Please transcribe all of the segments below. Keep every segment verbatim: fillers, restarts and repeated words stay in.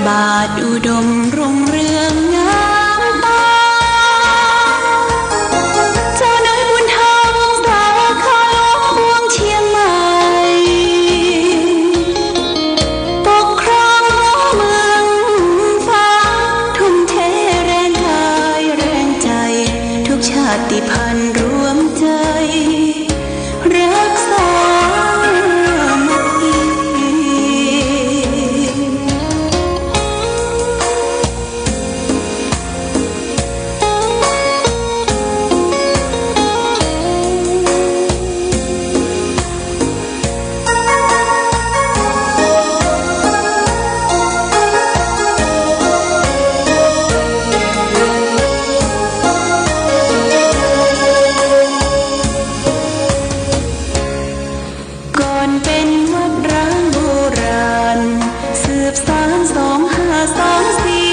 บาทอุดมรุ่งเรืองงามตา เจ้าน้อยบุญธรรมสาขาหลวงเชียงใหม่ ปกครองหัวเมืองฟ้า ทุ่มเทแรงกายแรงใจ ทุกชาติพันธุ์รวมใจ รักสามัคคี ก่อนเป็นวัดร้างโบราณ สืบสานสองห้าสองสี่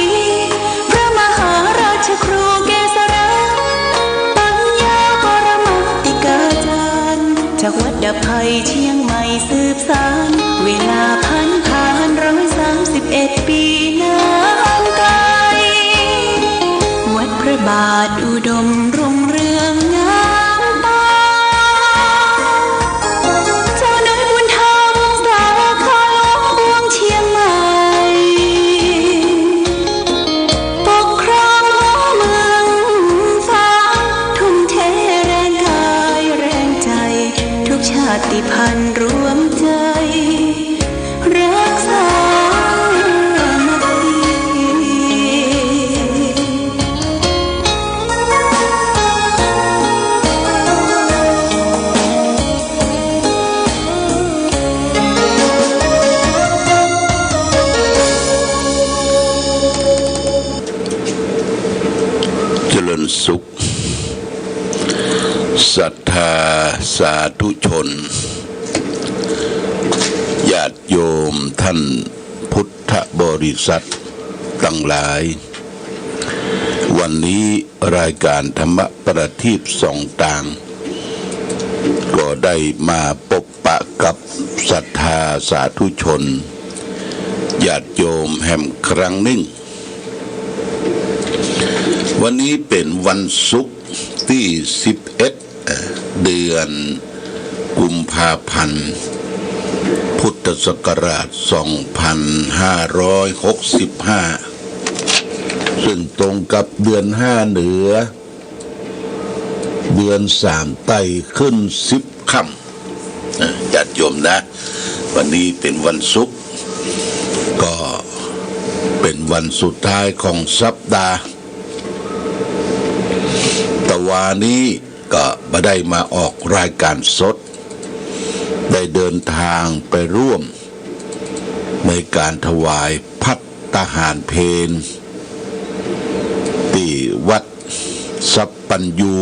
พระมหาราชครูเกษรา ปัญญาปรมาติกาจารย์ จากวัดดาบไพเชียงใหม่สืบสาน เวลาผ่านผ่านร้อยสามสิบเอ็ดปีนานไกล วัดพระบาทอุดมรุ่งเรืองงามตา เจ้าน้อยบุญธรรมสาขาหลวงเชียงใหม่ ปกครองหัวเมืองฟ้า ทุ่มเทแรงกายแรงใจ ทุกชาติพันธุ์รวมใจ รักสามัคคี เจริญสุข ศรัทธาสาธุชน ญาติโยมท่านพุทธบริษัทตังหลาย วันนี้รายการธรรมประทีปส่องตาง ก็ได้มาปบปะกับศรัทธาสาธุชน ญาติโยมแหมครั้งนึ่ง วันนี้เป๋นวันศุกร์ตี้สิบเอ็ด เอ่อ เดือนกุมภาพันธ์ พุทธศักราชสองพันห้าร้อยหกสิบห้า ซึ่งตรงกับเดือนห้าเหนือ เดือนสามใต้ขึ้นสิบค่ำ เอ่อ ญาติโยมนะ วันนี้เป๋นวันศุกร์ ก็เป๋นวันสุดท้ายของสัปดาห์ ตะวานี้ก็บ่ได้มาออกรายการสด ได้เดินทางไปร่วมในการถวายภัตตาหารเพล ตี้วัดทรัพย์ปัญญู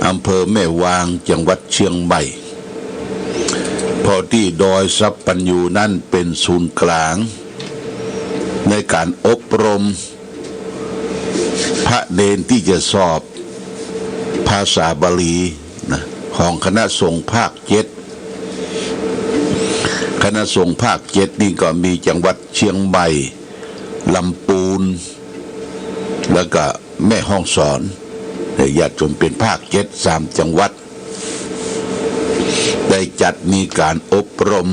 อำเภอแม่วาง จังหวัดเชียงใหม่ เพราะตี้ดอยทรัพย์ปัญญูนั้นเป๋นศูนย์กลาง ในการอบรมพระเณรตี้จะสอบภาษาบาลีนะ ของคณะสงฆ์ภาคเจ็ด คณะสงฆ์ภาคเจ็ดนี่ก็มีจังหวัดเชียงใหม่ ลำปูน แล้วก็แม่ฮ่องสอน ญาติโยมเป๋นภาคเจ็ด สามจังหวัด ได้จัดมีการอบรม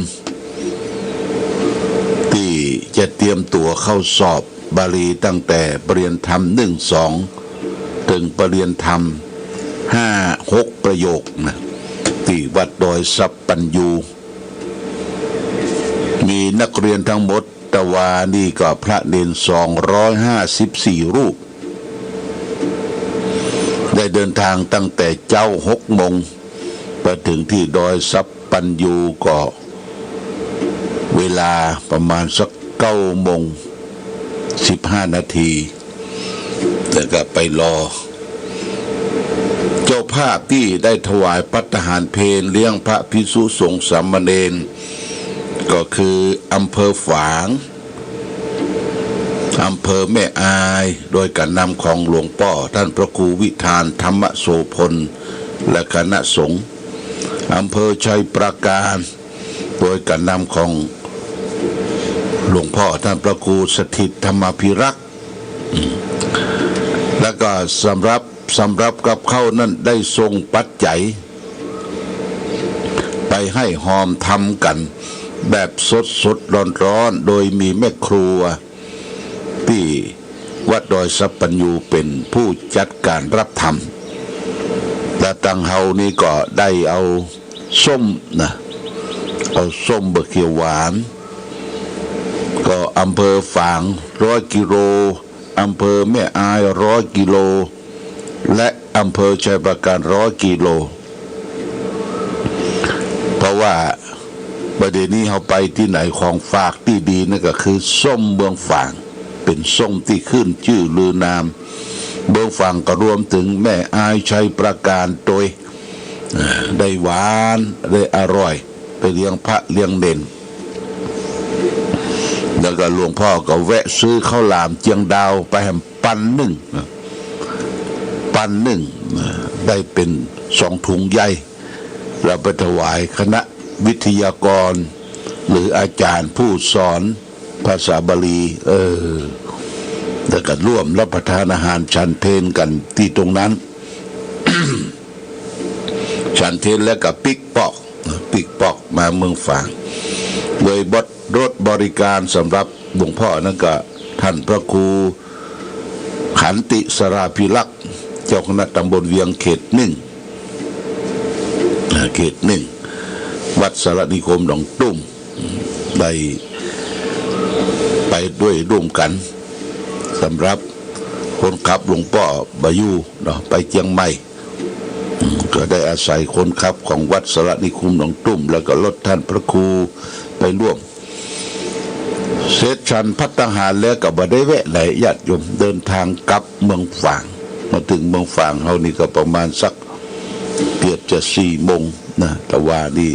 ตี้จะเตรียมตั๋วเข้าสอบบาลีตั้งแต่ปริญญาธรรมหนึ่ง สอง เถิงปริญญาธรรมห้า หกประโยคนะ ตี้วัดดอยทรัพย์ปัญญู มีนักเรียนทั้งหมด ตะวานี้ก็พระเณรสองร้อยห้าสิบสี่รูป ได้เดินทางตั้งแต่เจ๊าหกโมง ไปเถิงตี้ดอยทรัพย์ปัญญูก็เวลาประมาณสักเก้าโมงสิบห้านาที แล้วก็ไปรอ เจ้าภาพตี้ได้ถวายภัตตาหารเพลเลี้ยงพระภิกษุสงฆ์สามเณร ก็คืออำเภอฝาง อำเภอแม่อาย โดยการนำของหลวงป้อท่านพระครูวิธานธรรมโสภณ และคณะสงฆ์ อำเภอชัยปราการ โดยการนำของ หลวงพ่อต้านพระครูสถิตธรรมาภิรักษ์ อืม แล้วก็สำหรับ สำหรับกับเขานั้นได้ส่งปัจจัย ไปหื้อฮอมทำกั๋นแบบสดๆ ร้อนๆ โดยมีแม่ครัวตี้วัดดอยสัพพัญญูเป๋นผู้จัดก๋านรับทำ และตังเฮานี่ก็ได้เอาส้มนะ เอาส้มบ่าเขียวหวาน ก็อำเภอฝางร้อยกิโล อำเภอแม่อายร้อยกิโล และอำเภอชัยปราการร้อยกิโล เพราะว่าบ่าเดี่ยวนี้เฮาไปตี้ไหนของฝากตี้ดีนั่นก็คือส้มเมืองฝาง เป๋นส้มตี้ขึ้นจื้อลือนาม เมืองฝางก็รวมเถิงแม่อายชัยปราการตวย อ่า ได้หวาน ได้อร่อย ไปเลี้ยงพระเลี้ยงเณร แล้วก็หลวงพ่อก็แวะซื้อข้าวหลามเจียงดาวไปแหมปันนึ่งนะ ปันนึ่งนะ ได้เป๋นสองถุงใหญ่ แล้วไปถวายคณะวิทยากร หรืออาจ๋ารย์ผู้สอนภาษาบาลี เออ แล้วก็ร่วมรับประทานอาหารฉันเพลกั๋นตี้ตรงนั้น ฉันเพลแล้วก็ปิ๊กป๊อก ปิ๊กป๊อกมาเมืองฝาง โดยบด รถบริการสำหรับหลวงพ่อนั้นก็ต้านพระครูขันติสราภิรักษ์ เจ้าคณะตำบลเวียงเขตนึ่ง อ่า เขตนึ่ง วัดสารนิคมหนองตุ้ม ได้ไปด้วยร่วมกั๋น สำหรับคนขับหลวงป้อบ่อยู่เนาะ ไปเจียงใหม่ อืม ก็ได้อาศัยคนขับของวัดสารนิคมหนองตุ้ม แล้วก็รถต้านพระครูไปร่วม เสร็จฉันภัตตาหารแล้วก็บ่ได้แวะไหน ญาติโยม เดินทางกลับเมืองฝาง มาเถิงเมืองฝางเฮานี่ก็ประมาณสักเกือบจะสี่โมงนะ แต่ว่านี่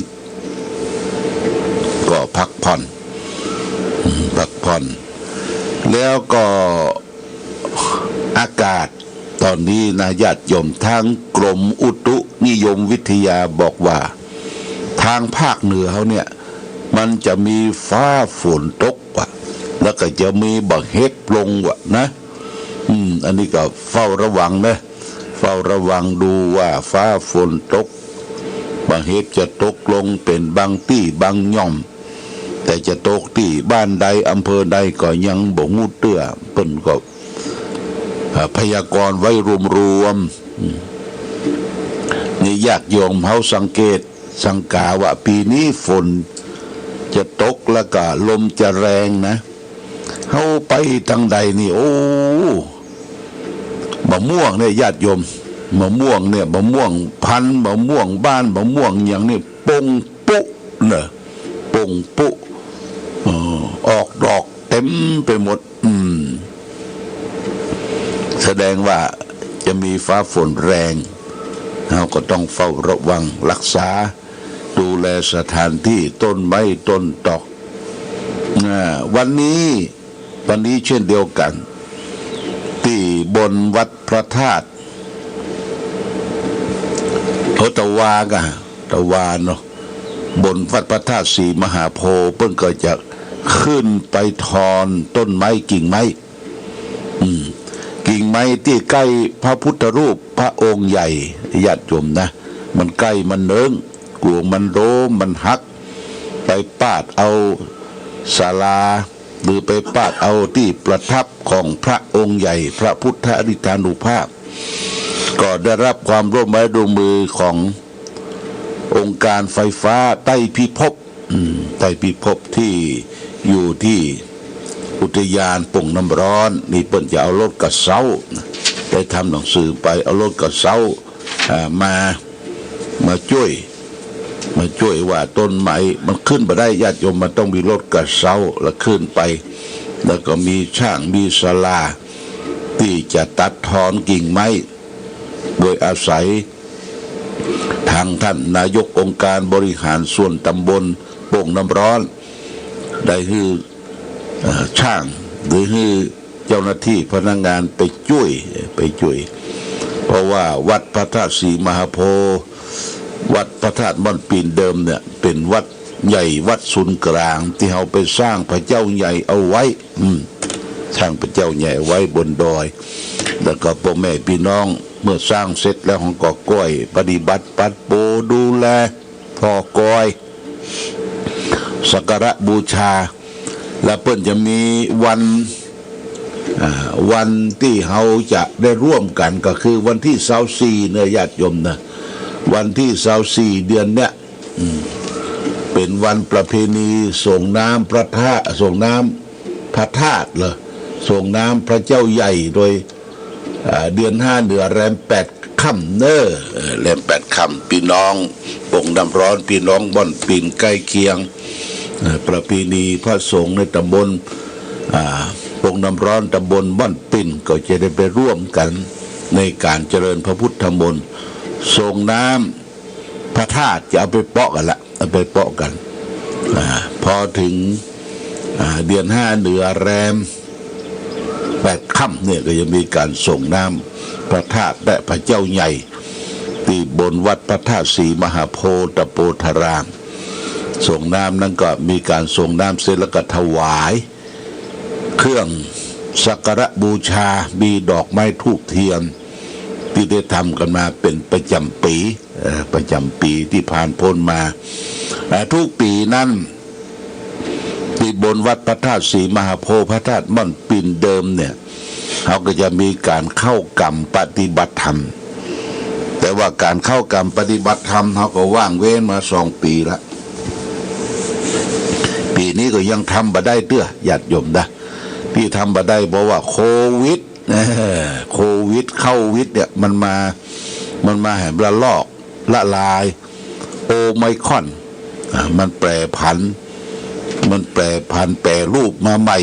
ก็พักผ่อน อืม พักผ่อน แล้วก็ อากาศต๋อนนี้นะ ญาติโยม ตางกรมอุตุนิยมวิทยาบอกว่า ตางภาคเหนือเฮาเนี่ย มันจะมีฟ้าฝนตกว่ะ แล้วก็จะมีบ่าเห็บลงว่ะนะ อืม อันนี้ก็เฝ้าระวังนะ เฝ้าระวังดูว่าฟ้าฝนตก บ่าเห็บจะตกลงเป๋นบางตี้บางหย่อม แต่จะตกตี้บ้านใดอำเภอใดก็ยังบ่ฮู้เตื้อ เปิ้นก็ อ่า พยากรณ์ไว้รวมๆ อืม นี่ญาติโยมเฮาสังเกตสังกาว่าปี๋นี้ฝนจะตกแล้วก็ลมจะแรงนะ เฮาไปตางใดนี่ โอ้ มะม่วงเนี่ยญาติโยม มะม่วงเนี่ย มะม่วงพันธุ์ มะม่วงบ้าน มะม่วงหยังนี่ ป่งปุ๊เน่อ ป่งปุ๊ เออ ออกดอกเต็มไปหมด อืม แสดงว่าจะมีฟ้าฝนแรง เฮาก็ต้องเฝ้าระวังรักษา ดูแลสถานตี้ ต้นไม้ต้นตอก อ่า วันนี้ วันนี้เช่นเดียวกั๋น ตี้บนวัดพระธาตุ โอ้ ตะวาก่ะ ตะวาเนาะ บนวัดพระธาตุศรีมหาโพธิ์ เปิ้นก็จะขึ้นไปทอนต้นไม้กิ่งไม้ อืม กิ่งไม้ตี้ใก้พระพุทธรูปพระองค์ใหญ่ ญาติโยมนะ มันใก้มันเนิ้ง กั๋วมันโล้มมันหัก ไปปาดเอาศาลา หรือไปปาดเอาตี้ประทับของพระองค์ใหญ่ พระพุทธอดิษฐานุภาพ ก็ได้รับความร่วมไม้ร่วมมือขององค์การไฟฟ้าใต้พิภพ อืม ใต้พิภพตี้อยู่ตี้อุทยานโป่งน้ำร้อน นี่เปิ้นจะเอารถกระเซ้า ได้ทำหนังสือไป เอารถกระเซ้า อ่า มา มาจ้วย มาจ้วยว่าต้นไม้มันขึ้นบ่ได้ ญาติโยม มันต้องมีรถกระเซ้าแล้วขึ้นไป แล้วก็มีช่าง มีศาลา ตี้จะตัดทอนกิ่งไม้ โดยอาศัยตางต้านนายกองค์การบริหารส่วนตำบลโป่งน้ำร้อน ได้หื้อ เอ่อ ช่าง หรือหื้อเจ้าหน้าตี้พนักงานไปจ้วย ไปจ้วย เพราะว่าวัดพระธาตุศรีมหาโพธิ์ วัดพระธาตุม่อนปีนเดิมเนี่ย เป๋นวัด ใหญ่วัดศูนย์กลางตี้เฮาไปสร้างพระเจ้าใหญ่เอาไว้ อืม สร้างพระเจ้าใหญ่เอาไว้บนดอย แล้วก็ป้อแม่ปี้น้องเมื่อสร้างเสร็จแล้วเฮาก็ก้อยปฏิบัติปัดโปดูแลผ่อกอย สักการะบูชา และเปิ้นจะมีวัน อ่า วันตี้เฮาจะได้ร่วมกั๋นก็คือวันตี้ซาวสี่เนาะญาติโยมนะ วันตี้ซาวสี่เดือนเนี้ย อืม เป๋นวันประเพณีส่งน้ำพระธาตุ ส่งน้ำพระธาตุเหรอ ส่งน้ำพระเจ้าใหญ่โดย อ่า เดือนห้าเหนือแรมแปดค่ำเนาะ เออ แรมแปดค่ำ ปี้น้องโป่งน้ำร้อน ปี้น้องบ่อนปิ่นใก้เคียง เอ่อ ประเพณีพระสงฆ์ในตำบล อ่า โป่งน้ำร้อน ตำบลบ่อนปิ่น ก็จะได้ไปร่วมกั๋นในก๋านเจริญพระพุทธมนต์ ส่งน้ำพระธาตุ จะเอาไปเปาะกั๋นละ เอาไปเปาะกั๋น อ่า พอเถิง อ่า เดือนห้าเหนือแรมแปดค่ำเนี่ย ก็จะมีก๋านส่งน้ำพระธาตุและพระเจ้าใหญ่ ตี้บนวัดพระธาตุศรีมหาโพธิ์ตะโปธาราม ส่งน้ำนั้นก็มีก๋านส่งน้ำเสร็จแล้วก็ถวาย เครื่องสักการะบูชา มีดอกไม้ธูปเทียน ตี้ได้ทำกั๋นมาเป๋นประจ๋ำปี๋ เอ่อ ประจ๋ำปี๋ตี้ผ่านป๊นมา เอ่อ ทุกปี๋นั้น ตี้บนวัดพระธาตุศรีมหาโพธิ์ พระธาตุม่อนปิ่นเดิมเนี่ย เฮาก็จะมีก๋านเข้ากรรมปฏิบัติธรรม แต่ว่าก๋านเข้ากรรมปฏิบัติธรรม เฮาก็ว่างเว้นมาสองปี๋ละ ปี๋นี้ก็ยังทำบ่ได้เตื้อ ญาติโยมนะ ตี้ทำบ่ได้เพราะว่าโควิด เออ โควิด เข้าวิดเนี่ย มันมา มันมาแหมละลอก ละลาย โอไมครอน อ่า มันแปรผัน มันแปรผัน แปรรูปมาใหม่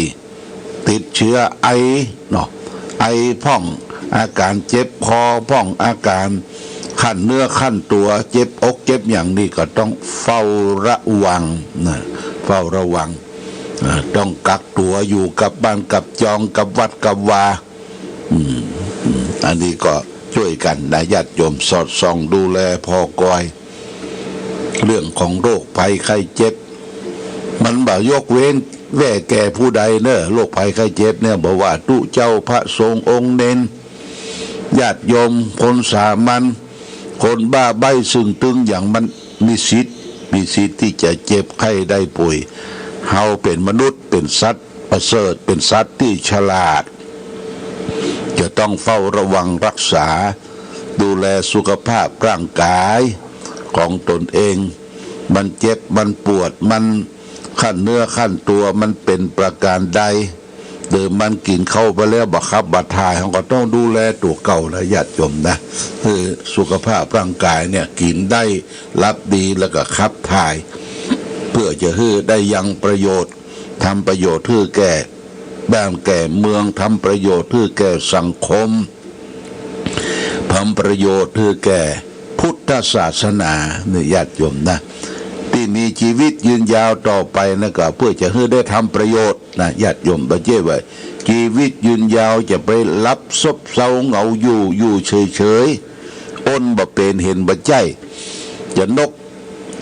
ติดเชื้อไอเนาะ ไอพ่อง อาก๋านเจ็บคอพ่อง อาก๋านคันเนื้อคันตั๋ว เจ็บอกเจ็บหยังนี่ก็ต้องเฝ้าระวังนะ เฝ้าระวัง อ่า ต้องกักตั๋วอยู่กับบ้านกับจอง กับวัดกับวา อืม อืม อันนี้ก็จ้วยกั๋นนะ ญาติโยม สอดส่องดูแลผ่อกอย เรื่องของโรคภัยไข้เจ็บ มันบ่ยกเว้นแว่แก่ผู้ใดเนาะ โรคภัยไข้เจ็บเนี่ย บ่ว่าตุ๊เจ้า พระสงฆ์ องค์เณร ญาติโยม คนสามัญ คนบ้าใบ้ซึ่งตึงหยัง มันมีสิทธิ์ มีสิทธิ์ตี้จะเจ็บไข้ได้ป่วย เฮาเป๋นมนุษย์ เป๋นสัตว์ประเสริฐ เป๋นสัตว์ตี้ฉลาด จะต้องเฝ้าระวังรักษา ดูแลสุขภาพร่างกายของตนเอง มันเจ็บ มันปวด มันคันเนื้อคันตั๋ว มันเป๋นประก๋านใด หรือมันกิ๋นข้าวไปแล้วบ่ขับบ่ถ่าย เฮาก็ต้องดูแลตั๋วเก่านะ ญาติโยมนะ คือสุขภาพร่างกายเนี่ย กิ๋นได้ หลับดี แล้วก็ขับถ่าย เปื้อจะหื้อได้ยังประโยชน์ ทำประโยชน์หื้อแก่บ้านแก่เมือง ทำประโยชน์หื้อแก่สังคม ทำประโยชน์หื้อแก่พุทธศาสนา นี่ญาติโยมนะ ตี้มีจีวิตยืนยาวต่อไปนะ ก็เปื้อจะหื้อได้ทำประโยชน์นะ ญาติโยม บ่ใจ้ว่าจีวิตยืนยาวจะไปหลับซบเซาเหงาอยู่ อยู่เฉยๆ อ้นบ่เป๋น เห็นบ่ใจ้ จะนก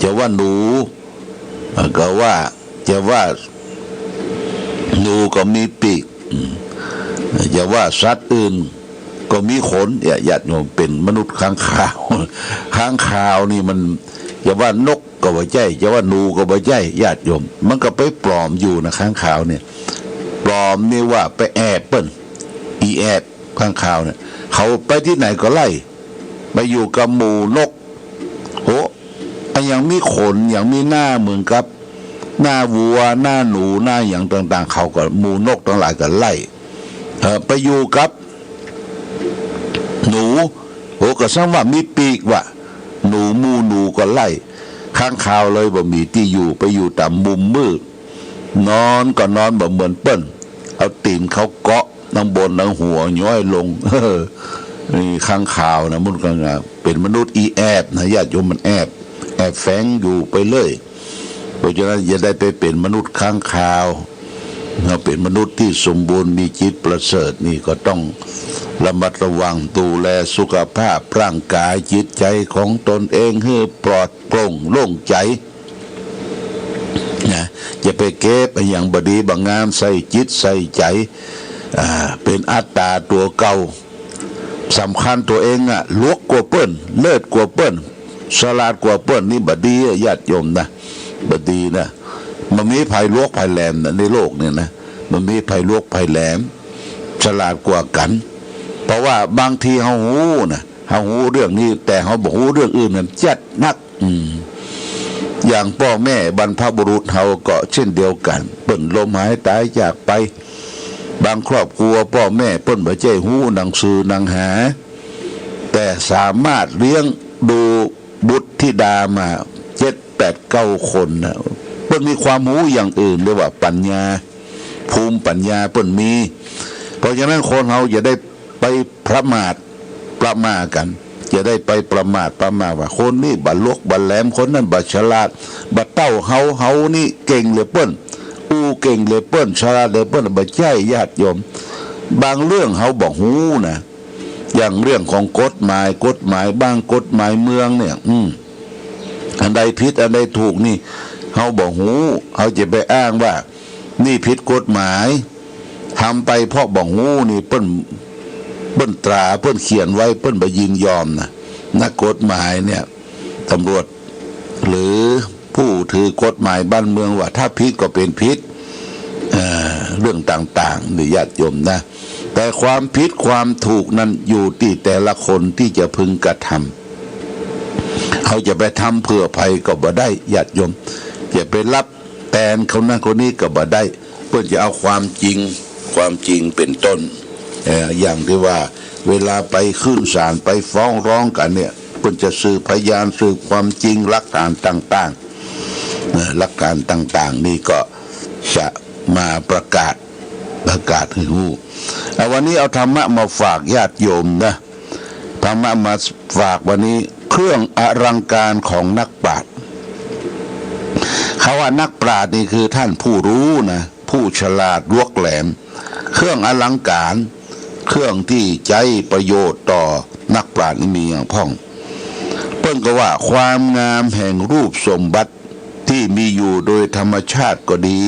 จะว่าหนู อ่า ก็ว่า จะว่าหนูก็มีปีก อืม จะว่าสัตว์อื่นก็มีขน เนี่ย ญาติโยม เป๋นมนุษย์ค้างคาว ค้างคาวนี่มัน จะว่านกก็บ่ใจ้ จะว่าหนูก็บ่ใจ้ ญาติโยม มันก็ไปปลอมอยู่นะ ค้างคาวเนี่ย ปลอมนี่ว่าไปแอบเปิ้น อีแอบ ค้างคาวเนี่ย เขาไปตี้ไหนก็ไล่ ไปอยู่กับหมู่นก โห อะหยังมีขน หยังมีหน้าเหมือนกับหน้าวัว หน้าหนู หน้าหยังต่างๆ เขาก็ หมู่นกตังหลายก็ไล่ เอ่อ ไปอยู่กับหนู โห ก็ซังว่ามีปีกว่ะ หนู หมู่หนูก็ไล่ ค้างคาวเลยบ่มีตี้อยู่ ไปอยู่ต๋ามมุมมืด นอนก็นอนบ่เหมือนเปิ้น เอาตี๋นเขาเกาะตังบนตังหัว ย้อยลง เออ นี่ค้างคาวนะ มันก็เป๋นมนุษย์อีแอบนะ ญาติโยม มันแอบ แอบแฝงอยู่ไปเลย เพราะฉะนั้นอย่าได้ไปเป๋นมนุษย์ค้างคาว เฮาเป๋นมนุษย์ตี้สมบูรณ์ มีจิตประเสริฐ นี่ก็ต้องระมัดระวัง ดูแลสุขภาพร่างกายจิตใจ๋ของตนเองหื้อปลอดโปร่งโล่งใจ๋ จะไปเก็บอะหยังบ่ดีบ่งาม ใส่จิตใส่ใจ๋ อ่า เป๋นอัตต๋าตั๋วเก่า สำคัญตั๋วเองอะ หลวกกว่าเปิ้น เลิศกว่าเปิ้น ฉลาดกว่าเปิ้น นี่บ่ดีอะ ญาติโยมนะ บ่ดีนะ บ่มีใผหลวกใผแหลมนะ ในโลกเนี่ยนะ บ่มีใผหลวกใผแหลม ฉลาดกว่ากั๋น เพราะว่าบางทีเฮาฮู้นะ เฮาฮู้เรื่องนี้ แต่เฮาบ่ฮู้เรื่องอื่นนั้นจัดนัก อืม อย่างป้อแม่บรรพบุรุษเฮาก็เช่นเดียวกั๋น เปิ้นล้มหายต๋ายจากไป บางครอบครัวป้อแม่เปิ้นบ่ใจ้ฮู้หนังสือหนังหา แต่สามารถเลี้ยงดูบุตรธิดามาเจ็ดแปดเก้าคนนะ เปิ้นมีความฮู้อย่างอื่น เรียกว่าปัญญา ภูมิปัญญาเปิ้นมี เพราะฉะนั้นคนเฮาอย่าได้ไปประมาทประหม่ากั๋น อย่าได้ไปประมาทประหม่าว่าคนนี้บ่หลวกบ่แหลม คนนั้นบ่ฉลาด บ่เต้าเฮา เฮานี่เก่งเหลือเปิ้น อู้เก่งเหลือเปิ้น ฉลาดเหลือเปิ้น บ่ใจ้ญาติโยม บางเรื่องเฮาบ่ฮู้นะ อย่างเรื่องของกฎหมาย กฎหมายบ้าง กฎหมายเมืองเนี่ย อืม อันใดผิดอันใดถูกนี่ เฮาบ่ฮู้ เฮาจะไปอ้างว่า นี่ผิดกฎหมาย ทำไปเพราะบ่ฮู้นี่ เปิ้น เปิ้นตรา เปิ้นเขียนไว้ เปิ้นบ่ยินยอมนะ นักกฎหมายเนี่ย ตำรวจ หรือผู้ถือกฎหมายบ้านเมืองว่า ถ้าผิดก็เป๋นผิด เอ่อ เรื่องต่างๆ นี่ญาติโยมนะ แต่ความผิดความถูกนั้นอยู่ตี้แต่ละคนตี้จะพึงกระทำ เฮาจะไปทำเผื่อใผก็บ่ได้ ญาติโยม จะไปรับแตนคนนั้นคนนี้ก็บ่ได้ เปิ้นจะเอาความจริง ความจริงเป๋นต้น เอ่อ อย่างตี้ว่า เวลาไปขึ้นศาล ไปฟ้องร้องกั๋นเนี่ย เปิ้นจะสืบพยาน สืบความจริง หลักฐานต่างๆ นะ หลักฐานต่างๆ นี่ก็จะมาประกาศ ประกาศหื้อฮู้ เอา วันนี้เอาธรรมะมาฝากญาติโยมนะ ธรรมะมาฝากวันนี้ เครื่องอลังการของนักปราชญ์ คำว่านักปราชญ์นี่คือท่านผู้รู้นะ ผู้ฉลาดหลวกแหลม เครื่องอลังการ เครื่องตี้ใจ๊ประโยชน์ต่อนักปราชญ์นี่มีอย่างพ่อง เปิ้นก็ว่าความงามแห่งรูปสมบัติตี้มีอยู่โดยธรรมชาติก็ดี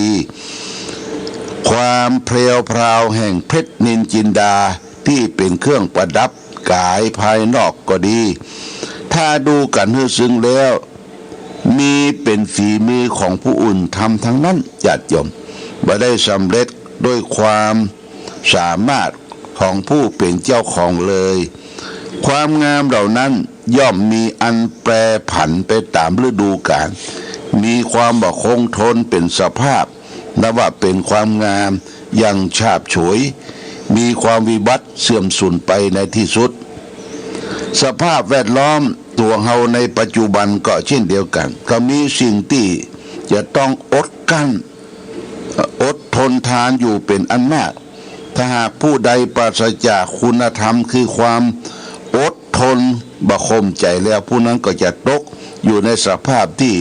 ความแพรวพราวแห่งเพชรนิลจินดาตี้เป๋นเครื่องประดับกายภายนอกก็ดี ถ้าดูกั๋นหื้อซึ้งแล้ว มีเป๋นฝีมือของผู้อื่นทำทั้งนั้น ญาติโยม บ่ได้สำเร็จด้วยความสามารถของผู้เป๋นเจ้าของเลย ความงามเหล่านั้นย่อมมีอันแปรผันไปต๋ามฤดูกาล มีความบ่คงทนเป๋นสภาพ นับว่าเป๋นความงามอย่างฉาบฉวย มีความวิบัติเสื่อมสูญไปในตี้สุด สภาพแวดล้อมตั๋วเฮาในปัจจุบันก็เช่นเดียวกั๋น ก็มีสิ่งตี้จะต้องอดกลั้น อดทนทานอยู่เป๋นอันมาก ถ้าหากผู้ใดปราศจากคุณธรรมคือความอดทน บ่ข่มใจ๋แล้ว ผู้นั้นก็จะตกอยู่ในสภาพตี้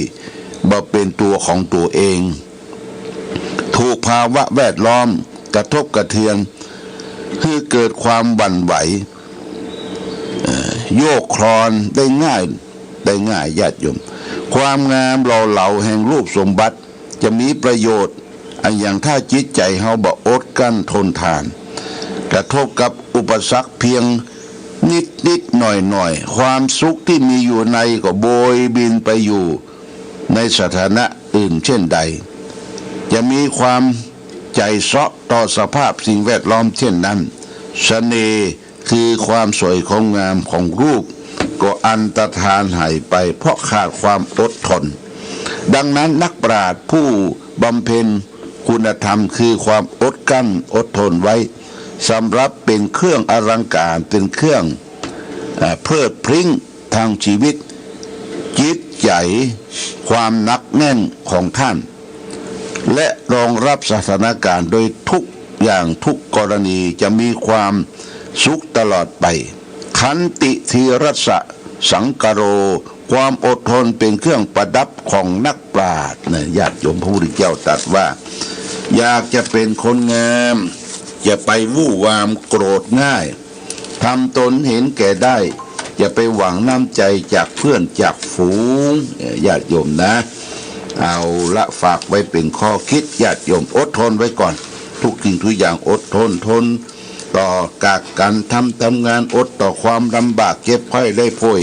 บ่เป๋นตั๋วของตั๋วเอง ถูกภาวะแวดล้อมกระทบกระเทือน หื้อเกิดความหวั่นไหว เอ่อ โยกคลอนได้ง่าย ได้ง่าย ญาติโยม ความงามหล่อเหลาแห่งรูปสมบัติจะมีประโยชน์อะหยัง ถ้าจิตใจ๋เฮาบ่อดกลั้นทนทาน กระทบกับอุปสรรคเพียงนิดๆ หน่อยๆ ความสุขตี้มีอยู่ในก็โบยบินไปอยู่ในสถานะอื่นเช่นใด จะมีความใจ๋เซาะต่อสภาพสิ่งแวดล้อมเช่นนั้น เสน่ห์คือความสวยความงามของรูปก็อันตรธานหายไปเพราะขาดความอดทน ดังนั้นนักปราชญ์ผู้บำเพ็ญคุณธรรมคือความอดกลั้นอดทนไว้ สำหรับเป๋นเครื่องอลังการ เป๋นเครื่อง เอ่อ เพลิดเพลิ้งทางชีวิต จิตใจ๋ ความหนักแน่นของท่าน และรองรับสถานการณ์โดยทุกอย่างทุกกรณี จะมีความสุขตลอดไป ขันติธีรสสะสังกโร ความอดทนเป๋นเครื่องประดับของนักปราชญ์นะ ญาติโยม พระพุทธเจ้าตรัสว่า อยากจะเป๋นคนงาม อย่าไปวู่วามโกรธง่าย ทำตนเห็นแก่ได้ อย่าไปหวังน้ำใจจากเพื่อนจากฝูง เอ่อ ญาติโยมนะ เอาละ ฝากไว้เป๋นข้อคิด ญาติโยมอดทนไว้ก่อน ทุกสิ่งทุกอย่างอดทน ทนต่อกักกั๋น ทำ ทำงาน อดต่อความลำบาก เจ็บไข้ได้ป่วย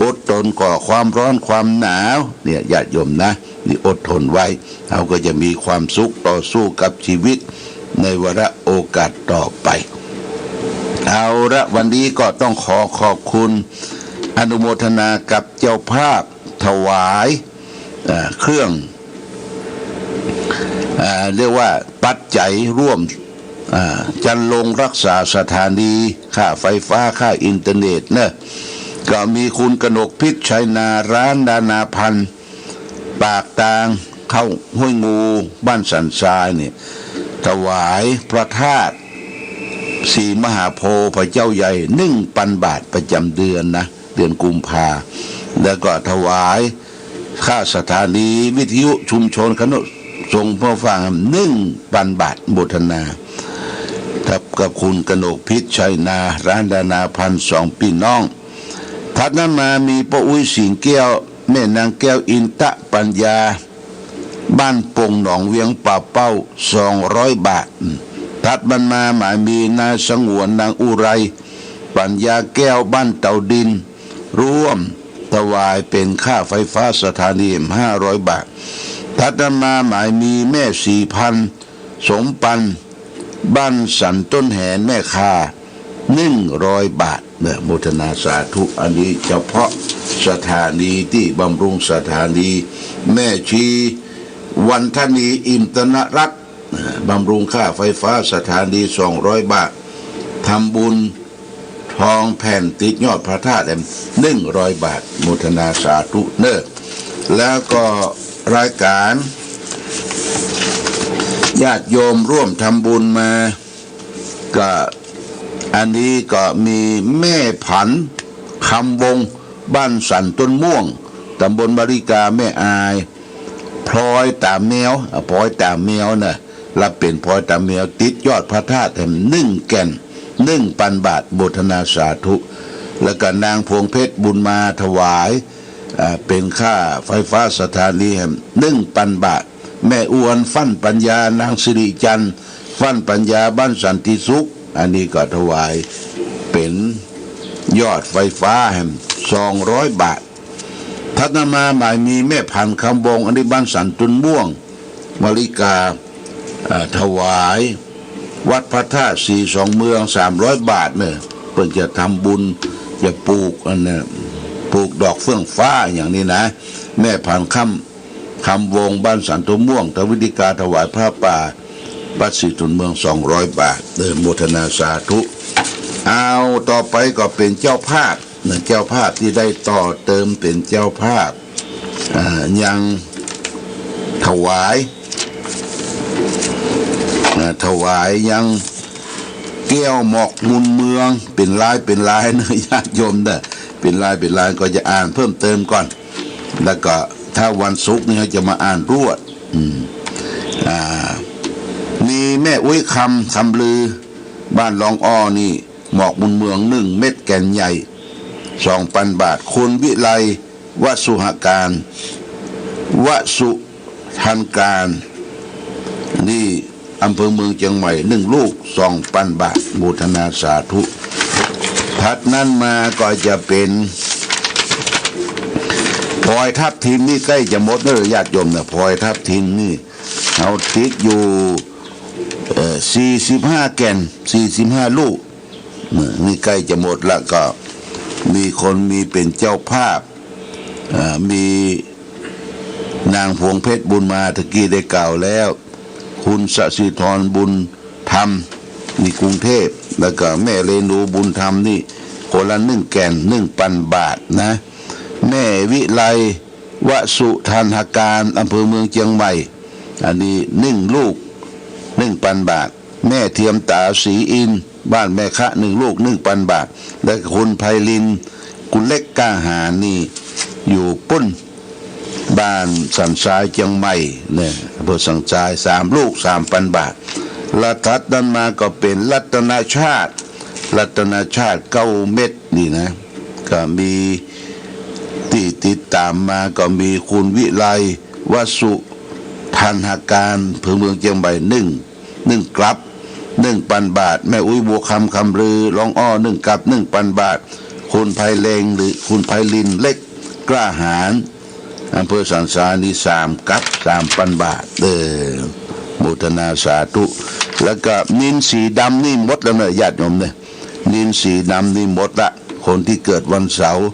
อดทนต่อความร้อนความหนาว เนี่ย ญาติโยมนะ นี่อดทนไว้ เฮาก็จะมีความสุข ต่อสู้กับชีวิตในวาระโอกาสต่อไป เอาละ วันนี้ก็ต้องขอขอบคุณ อนุโมทนากับเจ้าภาพถวาย เอ่อ เครื่อง เอ่อ เรียกว่าปัจจัยร่วม เอ่อ จันลงรักษาสถานี ค่าไฟฟ้า ค่าอินเทอร์เน็ตเนอะ ก็มีคุณกนกพิษ ชัยนา ร้านนานาพันธ์ ปากตาง เข้าห้วยงู บ้านสันทรายเนี่ย ถวายพระธาตุศรีมหาโพธิ์พระเจ้าใหญ่ หนึ่งปันบาท ประจำเดือนนะ เดือนกุมภา แล้วก็ถวาย ค่าสถานีวิทยุชุมชนคณะสงฆ์พระฟัง หนึ่งปันบาท โมทนา ครับ กับคุณกนกพิษ ชัยนา ร้านนานาพันธ์ สองปี้น้อง ถัดนั้นมามีป้าอุ๊ย สิงห์แก้ว แม่นางแก้ว อินทปัญญา บ้านปงหนองเวียงป่าเป้า สองร้อยบาท ถัดมันมาหมายมีนายสงวน นางอุไร ปัญญาแก้ว บ้านเต่าดิน ร่วมถวายเป๋นค่าไฟฟ้าสถานี ห้าร้อยบาท ถัดนั้นมาหมายมีแม่ศรีพันธ์ สมปัน บ้านสันต้นแหน แม่คา หนึ่งร้อยบาทเนอะ โมทนาสาธุ อันนี้เฉพาะสถานีตี้บำรุงสถานี แม่ชีวันทนี อินทนรัตน์ เอ่อ บำรุงค่าไฟฟ้าสถานี สองร้อยบาท ทำบุญทองแผ่นติดยอดพระธาตุแหม หนึ่งร้อยบาท โมทนาสาธุเนอะ แล้วก็รายการญาติโยมร่วมทำบุญมา ก็อันนี้ก็มีแม่ผัน คำวงศ์ บ้านสันต้นม่วง ตำบลมาริกา แม่อาย พลอยต๋าแมว อ่ะ พลอยต๋าแมวน่ะ รับเป๋นพลอยต๋าแมว ติดยอดพระธาตุแหม หนึ่งแก่น หนึ่งปันบาท โมทนาสาธุ แล้วก็นางพวงเพชร บุญมา ถวาย อ่า เป๋นค่าไฟฟ้าสถานีแหม หนึ่งปันบาท แม่อวน ฟั่นปัญญา นางสิริจันทร์ ฟั่นปัญญา บ้านสันติสุข อันนี้ก็ถวายเป๋นยอดไฟฟ้าแหม สองร้อยบาท ถัดมาหมายมีแม่ผัน คำวงศ์ อันนี้บ้านสันต้นม่วง มาริกา เอ่อ ถวายวัดพระธาตุศรีสองเมือง สามร้อยบาทเนอะ เปิ้นจะทำบุญ จะปลูกอันน่ะ ปลูกดอกเฟื่องฟ้าอย่างนี้นะ แม่ผัน คำ คำวงศ์ บ้านสันต้นม่วง ทวิติกา ถวายผ้าป่า วัดศรีต้นเมือง สองร้อยบาท เออ โมทนาสาธุ เอา ต่อไปก็เป๋นเจ้าภาพนะ เจ้าภาพตี้ได้ต่อเติมเป๋นเจ้าภาพ อ่า ยังถวาย อ่า ถวายยังแก้วหมอกมูลเมือง เป๋นลายเป๋นลายเนอะ ญาติโยมเนอะ เป๋นลายเป๋นลาย ก็จะอ่านเพิ่มเติมก่อน แล้วก็ถ้าวันศุกร์นี่จะมาอ่านรวด อืม อ่า มีแม่อุ๊ยคำ คำลือ บ้านหลองอ้อนี่ หมอกมูลเมือง หนึ่งเม็ด แก่นใหญ่ สองปันบาท คุณวิไล วสุหการ วสุทันการ นี่อำเภอเมืองเจียงใหม่ หนึ่งลูก สองปันบาท โมทนาสาธุ ถัดนั้นมาก็จะเป๋นพลอยทับทิม นี่ใก้จะหมดแล้วญาติโยมนะ พลอยทับทิมนี่ เฮาติดอยู่ เอ่อ สี่สิบห้าแก่น สี่สิบห้าลูก เออ นี่ใก้จะหมดละ ก็มีคนมีเป๋นเจ้าภาพ เอ่อ มีนางพวงเพชร บุญมา ตะกี้ได้กล่าวแล้ว คุณสศิธร บุญธรรม นี่กรุงเทพฯ แล้วก็แม่เรนู บุญธรรม นี่คนละหนึ่งแก่น หนึ่งปันบาทนะ แม่วิไล วสุทันหการ อำเภอเมืองเจียงใหม่ อันนี้หนึ่งลูก หนึ่งปันบาท แม่เทียมต๋า ศรีอินทร์ บ้านแม่คะ หนึ่งลูก หนึ่งปันบาท และคุณไพลิน กุลเล็ก กล้าหาญ นี่อยู่ปุ้น บ้านสันทราย เจียงใหม่เนี่ย อำเภอสันทราย สามลูก สามปันบาท และถัดนั้นมาก็เป๋นรัตนชาติ รัตนชาติ เก้าเม็ด นี่นะ ก็มีตี้ติดต๋ามมา ก็มีคุณวิไล วสุทัณหการ อำเภอเมืองเจียงใหม่ นึ่ง นึ่งกลับ นึ่งปันบาท แม่อุ๊ย บัวคำ คำลือ ร้องอ้อ นึ่งกลับ นึ่งปันบาท คุณไพเล็ง หรือคุณไพลินเล็ก กล้าหาญ อำเภอสันทราย นี่สามกลับ สามปันบาท เออ โมทนาสาธุ แล้วก็นิลสีดำนี่หมดแล้วเนอะ ญาติโยมเนี่ย นิลสีดำนี่หมดละ คนที่เกิดวันเสาร์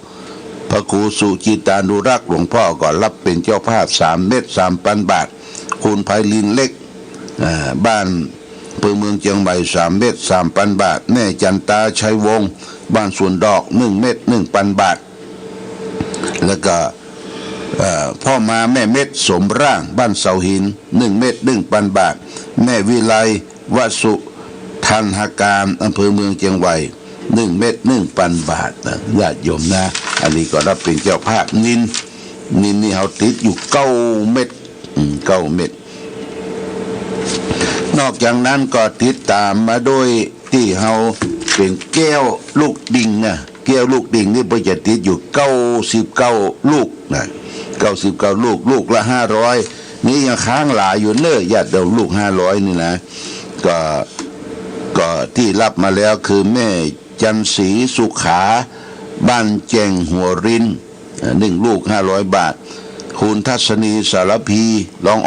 พระครูสุจิตานุรักษ์หลวงพ่อก็รับเป๋นเจ้าภาพ สามเม็ด สามปันบาท คุณไพลินเล็ก อ่า บ้านอำเภอเมืองเจียงใหม่ สามเม็ด สามปันบาท แม่จันตา ชัยวงศ์ บ้านสวนดอก นึ่งเม็ด นึ่งปันบาท แล้วก็ เอ่อ พ่อมาแม่เม็ด สมร่าง บ้านเสาหิน นึ่งเม็ด นึ่งปันบาท แม่วิไล วสุทัณหการ อำเภอเมืองเจียงใหม่ นึ่งเม็ด นึ่งปันบาทนะ ญาติโยมนะ อันนี้ก็รับเป๋นเจ้าภาพ นิล นิลนี่เฮาติดอยู่เก้าเม็ด อืม เก้าเม็ด นอกจากนั้นก็ติดต๋ามมาโดยตี้เฮาเป๋นแก้วลูกดิ่งนะ แก้วลูกดิ่งนี่เปิ้นจะติดอยู่เก้าสิบเก้าลูกนะ เก้าสิบเก้าลูก ลูกละห้าร้อย นี่ยังค้างหลายอยู่เน้อ ญาติโยม ลูกห้าร้อยนี่นะ ก็ ก็ตี้รับมาแล้วคือแม่จันทร์ศรีสุขา บ้านแจ่งหัวริน เอ่อ นึ่งลูกห้าร้อยบาท คุณทัศนี สารภี ร้อง